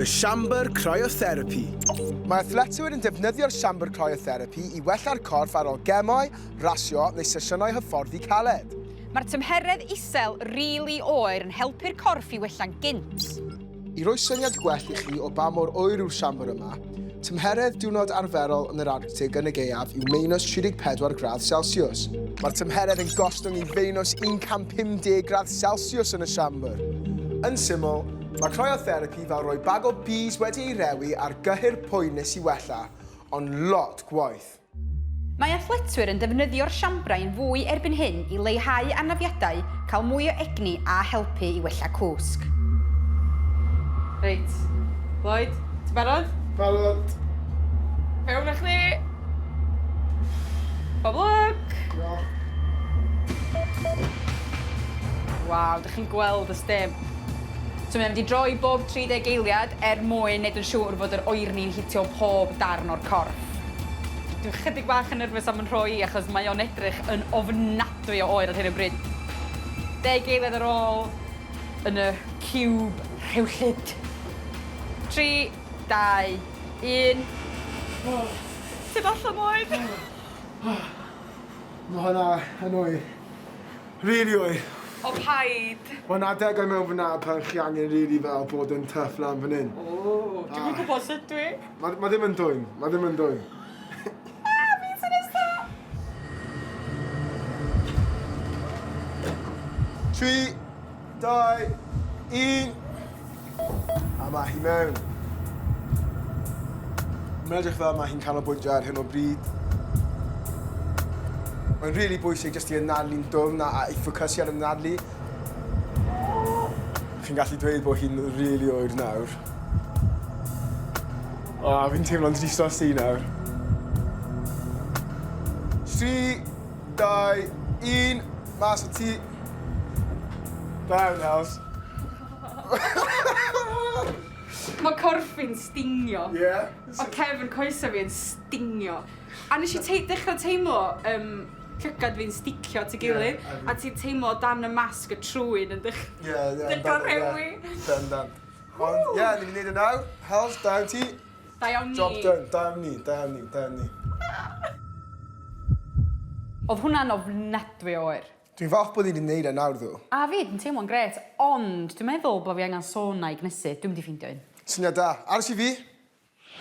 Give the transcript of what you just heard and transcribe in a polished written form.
Y siambr cryotherapi. Mae athletwyr yn defnyddio'r siambr cryotherapi i wella'r corff ar ôl gemau, rasio neu sesiynau hyfforddi caled. Mae'r tymheredd isel rili oer yn helpu'r corff i wella'n gynt. I roi syniad gwell i chi o ba mor oer yw'r siambr yma, tymheredd diwrnod arferol yn yr Arctig yn y gaeaf yw meinws 34 gradd Celsius. Mae'r tymheredd yn gostwng i feinws 150 gradd Celsius yn y siambr. Yn syml, mae cryotherapi fel rhoi bag o bys wedi ei rewi ar gyhyr poenus i wella, ond lot gwaeth. Mae athletwyr yn defnyddio'r siambrau yn fwy erbyn hyn i leihau anafiadau, cael mwy o egni a helpu i wella cwsg. Reit, Lloyd, ti'n barod? Barod. Fewn â chdi! Pob lwc! Diolch. Waw, dych chi'n gweld y stêm. So mae o'n mynd i droi bob 30 eiliad er mwyn neud yn siŵr fod yr oerni'n hitio pob darn o'r corff. Dwi chydig bach yn nyrfys am 'y nhro i achos mae o'n edrych yn ofnadwy o oer ar hyn o bryd. Deg eiliad ar ôl yn y ciwb rhewllyd. 3, 2, 1. Sut allan Lloyd? Mae hwnna yn oer. Rili oer. O paid! Mae'n adegau mewn fyna pan chi angen rili fel bod yn tough lan fan hyn. O, dwi'm yn gwybod sut dwi. Mae ma ddim yn dwym, mae ddim yn dwym. Ah, fi sy nesa! 3, 2, 1. A mae hi mewn. Mae'n edrych fel mae hi'n canolbwyntio ar hyn o bryd. Mae'n rili really bwysig jyst i anadlu'n dwfn a, a i ffocysu ar anadlu. Chi'n gallu dweud bod hi'n rili really oer nawr. O, oh, fi'n teimlo'n drist dros ti nawr. 3, 2, 1, mas o ti. Da iawn, Els. Mae corff fi'n stingio. Ie. O cefn coesau fi yn stingio. A nes i te dechrau teimlo um, llygad fi'n sticio at ei gilydd. Yeah, a ti'n teimlo dan y masg y trwyn yn dech yeah, yeah, dechrau rhewi. Bendant. Ond, ie, yeah, ni'n mynd i wneud e nawr. Hels, da iawn ti. Da iawn ni. Job done. Da iawn ni, da iawn ni, da iawn ni. Oedd hwnna'n ofnadwy o oer. Dwi'n falch bod ni 'di neud e nawr ddo. A fi, dwi'n teimlo'n grêt, ond dwi'n meddwl bo' fi angen sauna i gnesu, dwi'm 'di ffeindio un. Syniad da. Aros i fi!